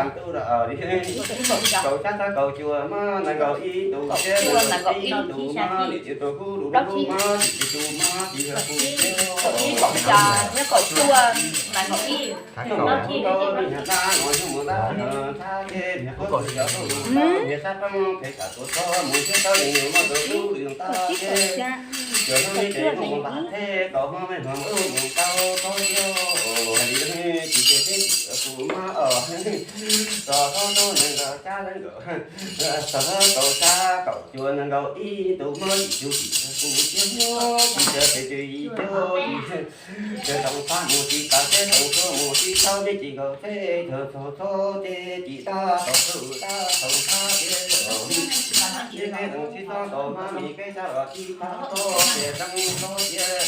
Kaum xya, kaum xya ntuj, kaum xya txog kaum cuaj mas nees nkaum ib tus thiab, nees nkaum ib tus mas nim tus hu lus lub lub mas nim tus mas tis yog hu thiab. Kaum xya, kaum cuaj, nees nkaum ib. Hu tau li nyias tab no yog mus tab thab thiab niag qub yog hu mus tab niag sab roob phem kam tuav txog mus thiab tau li nyuag mas tus lub lwm tab thiab. Cuag hnub me ces mus npam thiab kaum hnub me hnub mus tau txog thiab. Hais li tus me tsis ces thiab tus mas os, txog txog txog nees nkaum xya nees nkaum, txog txog kaum xya kaum cuaj nees nkaum ib tus mas nim tus tis yog hu thiab. Tis ces pem ces ib cuaj tis Ces tau pab mus tsis tas, ces tau tuaj mus tsis tau, ces tsis nkaus, ces tau txog txog, ces tsis tab tau txog, tab tau tab, ces ces tau tsis tau tau mas mi kev xya los tsis tab txog, ces tau txog, ces hais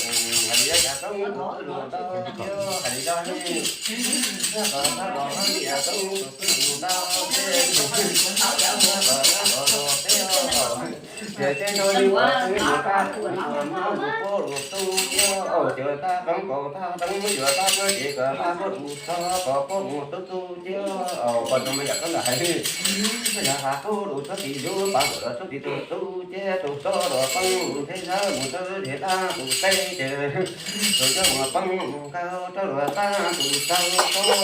li cas tau txog lus tau, ces hais li cas ne, tau tau los mas mi tau txog lus tau, ces tau txog, ces tau txog, ces Ces tej zaum li uas twb mus tab mus txog mas mus pub lus tub thiab, ces tab peb kaum tab peb yuav tab peb ces kom tab peb mus txog kom pub mus tub tub thiab, kom tus me yam koj ntawd hais li, yog has pub lus txog tim yus pab lus txog tim tus tub thiab tus tub los poob ntheb ntawd mus rau tim tab tus teb ces tus coj mus poob nkaus rau lawm tab tus tau tau,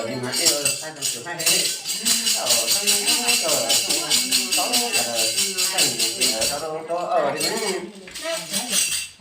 ces mas tej zaum tab tus tus hais li, tau tau tau tau tau tau tau tau tau tau tau tau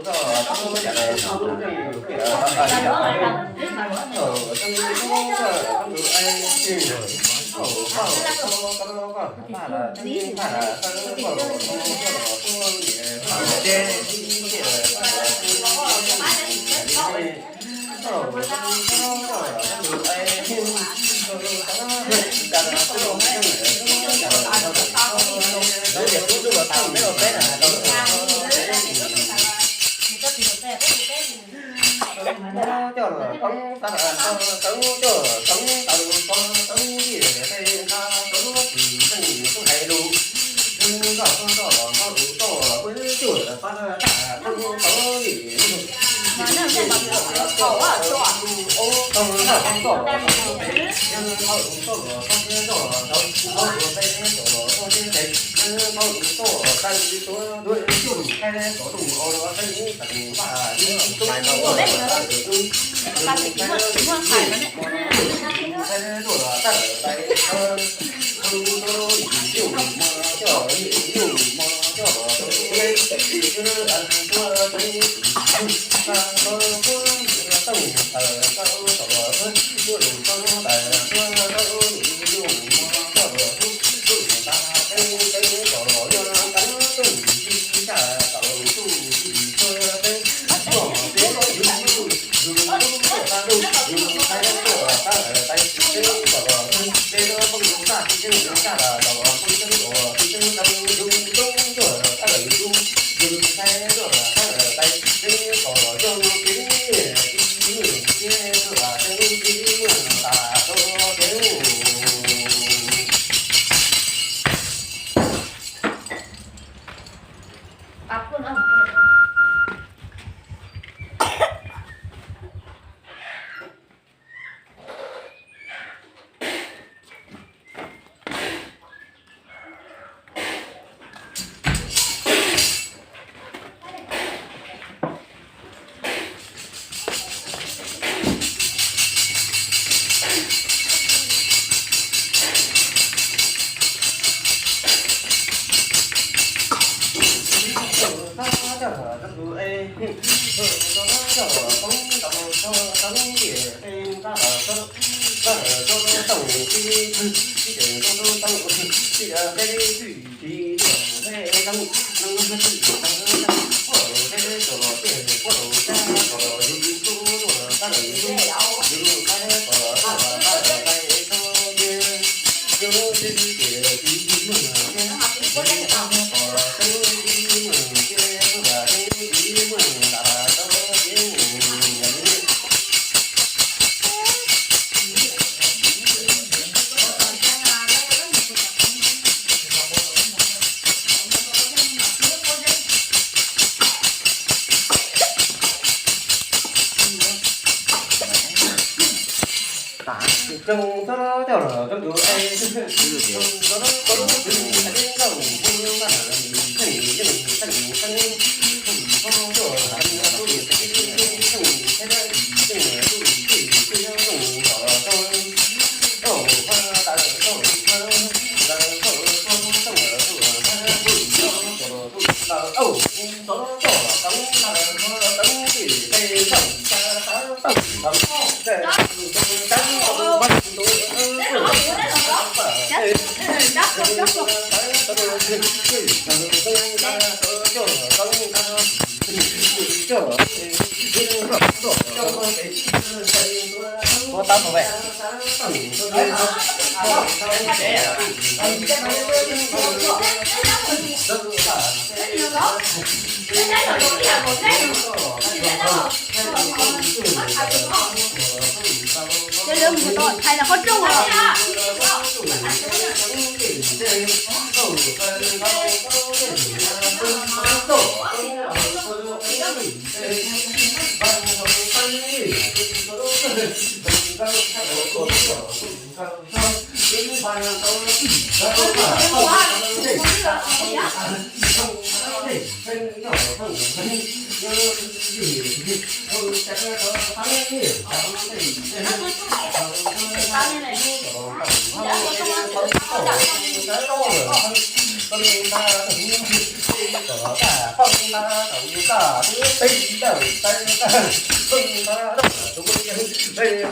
Tej los muaj, tej los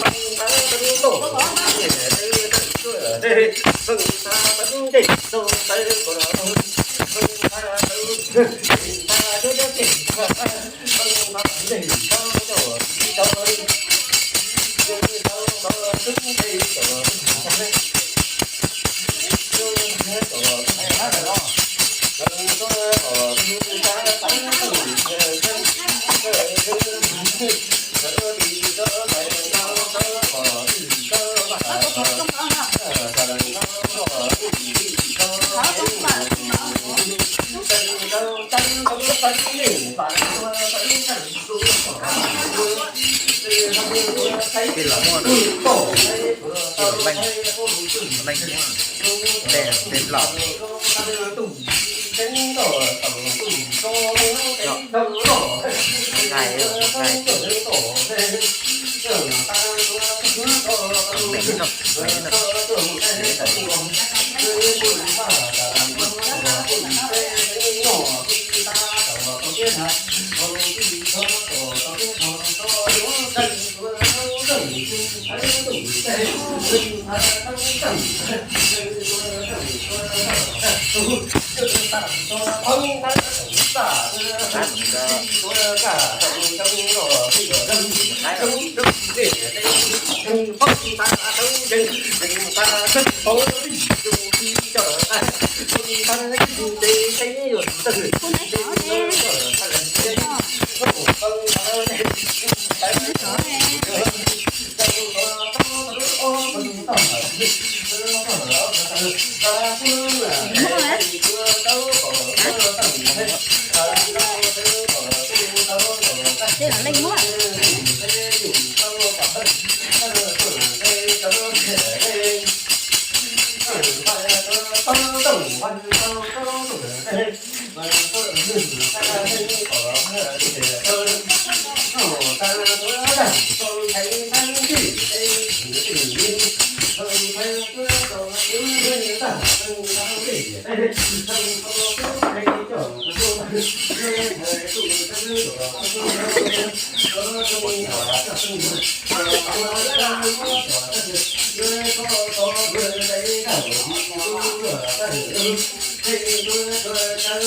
leej, leej muaj, tej, tej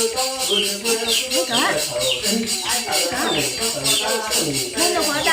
los. Nqaij, nqaij. Neb puas muaj los? Neb puas muaj los?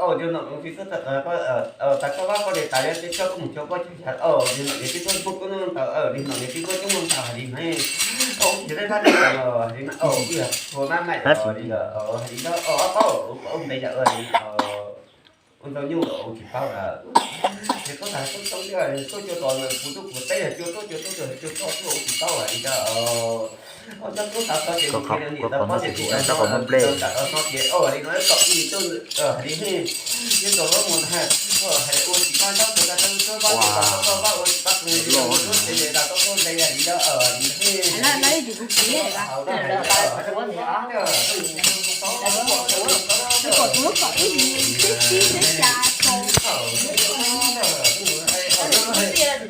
Au, li no mus tsis tuaj tas koj, tas koj vab koj de tas yog tsis tso koj mus tso koj cov yas, au, li no niam tij tuaj npog koj noj tau, li no niam tij tuaj coob noj tau hais li ne. Au, yog dab tsi hais li na, au, ua mab maim li ntawd, hais li ntawd, au, ob paub, au, npe yam ua li, ua ntau nyuj los ua tsis paub lawm. Ces koj tas toob toob thiab tuaj cua tos kuv tuaj kuv teb yog cua tuaj cua tuaj cua tuaj tuaj ua tsis paub hais li ntawd. Au, coj tub xav txog ces mus qhia niam tau pob tias tsis tau noj, tsis tau nplej, tau noj ces, au, hais li no kom ib tug, hais li, yeej tau luab mus ntag, hais li ua tsis paub ntaub tus tas tau tuaj vab tus tas tau tuaj vab ua tsis paub tus ntawd ua tsis paub tus ntawd tas tau tuaj npe yam li ntawd, hais li ntawd. Tuaj tias,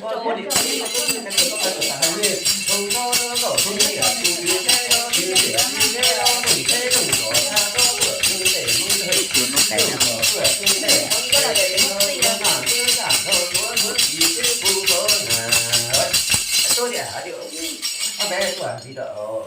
ob peb tuaj li ntawd.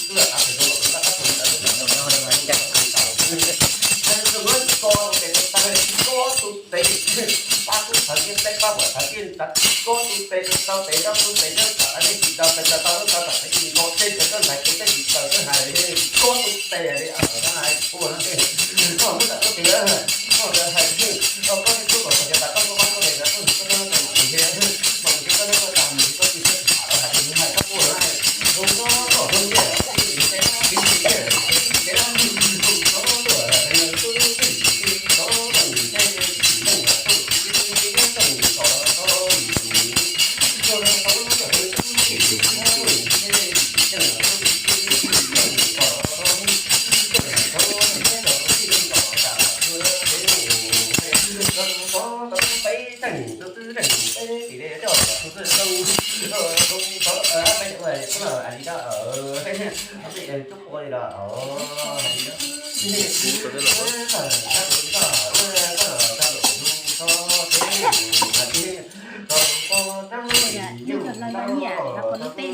twb lam qab tes zoo los rau tab qab tes ntawd, ko tus tes pab tub thawv kiag teb pab vuam thawv kiag ntawd, ko tus tes tau tes rau tus tes rau tam nej tsis tau tes tau tau tau tam nej tsis nkaus tej tes rau ntawd ces tej tsis tau tau hais li, ko tus tes li hais ua no, koj muab tam tub tes Nyob rau no nyiam los kom lub peb, kom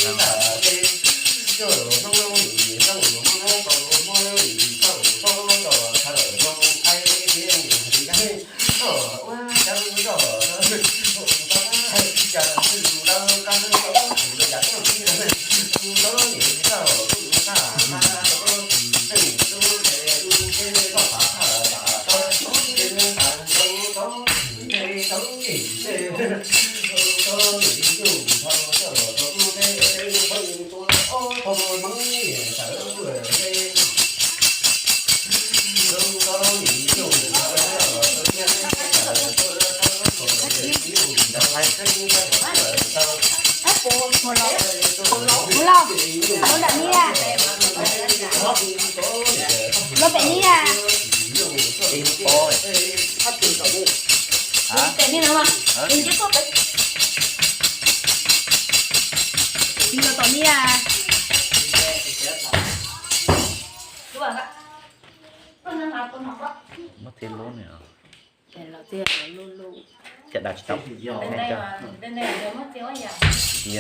lub xyooj muaj plaub txog. Ua loj, ua loj ni a. Loj pem ni a. Pem ni no mas. Pem no tom ni a. Muab thiab lub no. Cas dag tsis tau. Yog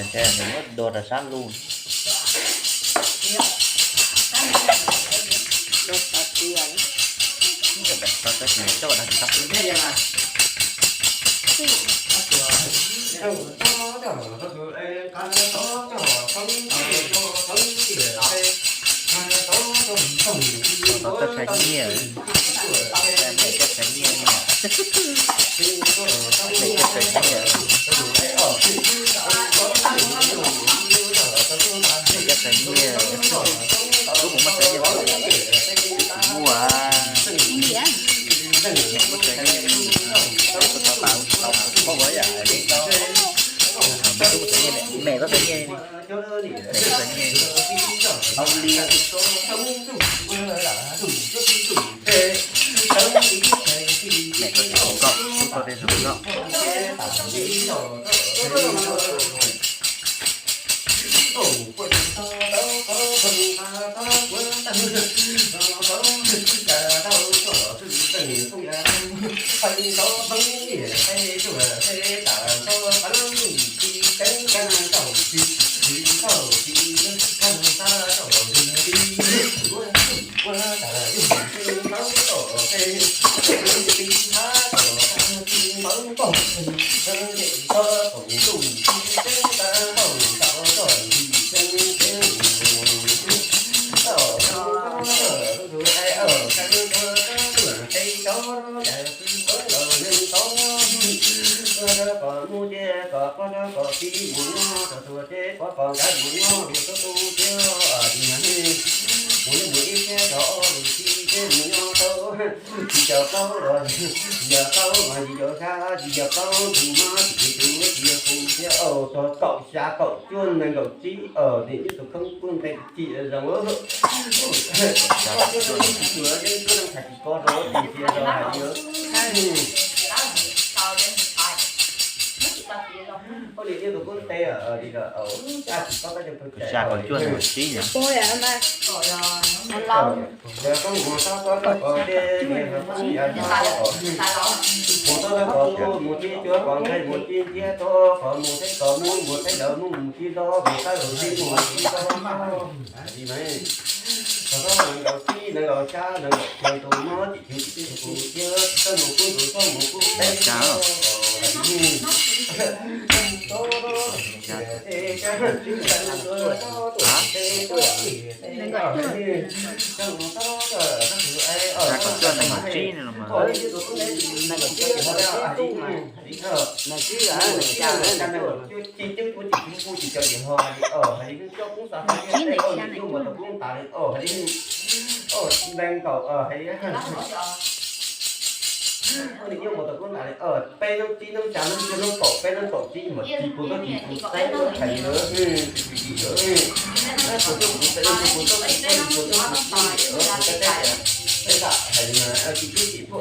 nthe nws muab dua rau sab lub. Dag tsis tau. Tau txawj tshaj nyiaj, txawj tshaj nyiaj. Txawj tshaj nyiaj, txawj tshaj nyiaj. Lub kuv muab tshaj nyiaj, kuv muaj. Muab tshaj nyiaj, tau tas tau poj ua yam li tau. Mem koj tshaj nyiaj, mem koj tshaj nyiaj. Mem koj tsis hu koj, hu koj tej zoo koj. Kom mus ces kom pog rau kom tij mus nyob rau tuag ces pog kom nkawd mus nyob rau tub tub thiab. Mus nyob mus ib thiab rau ob mus txiv thiab mus nyob rau tsis caum plaub los tsis caum plaub mas tsis caum xya tsis caum plaub tus mas tsis tsis tus tsis yog tus thiab. Txog kaum xya kaum cuaj nees nkaum tsib os, niam tij tus khoob kuj nqe ci zoo. Koj cuab leej tsis cuag leej cuab leej txhais tsis koj rau tsis cia rau hais li. Ua li thiab tus kub nte li a tsis koj tab cov tug xya kaum cuaj nees nkaum tsib na. Mus txog tau koj koj ces niam tij txhob mus yam tag os. Mus txog tau koj mus tib cuag koj nqe mus tib ntxiab tau koj mus teb koj mus mus teb lawv mus mus tib los mus tab lawv tib mus tib los. Li mas txog tau nees nkaum tsib nees nkaum xya nees nkaum cuaj tus mog tsis tsis tsis tsis kuv thiab txawj mus kub tus txawj mus kub teb tau. Nees nkaum cuaj, nees nkaum tsib no los mas. Nees nkaum tsib, nees nkaum xya, nees nkaum cuaj. Nees nkaum tsib, nees nkaum xya, nees nkaum cuaj. Peb hnub tsib hnub xya hnub cuaj hnub kaum peb hnub kaum tsib mas tsis pus koj tsis pus teb hais lawm. Pus koj pus teb pus koj pus koj pus koj pus teb peb tam hais mas tsis tub tsis pub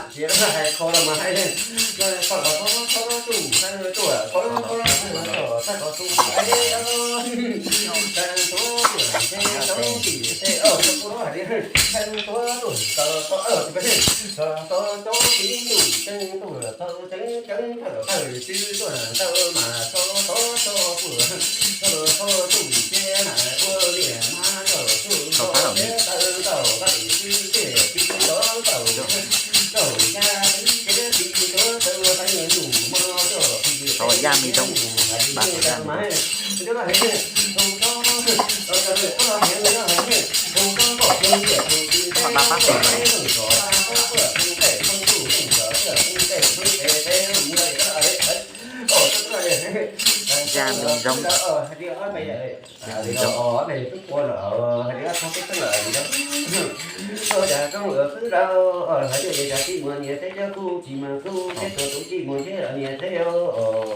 mas tsis hais kho los mas hais, kho los kho, kho tuaj, kho tuaj, kho tuaj, kho tuaj, kho tuaj, Thov Yaj Mim Roob, ba Thov Yaj Mim Roob. Ba pab pem. Yaj Mim Roob. Yaj Mim Roob.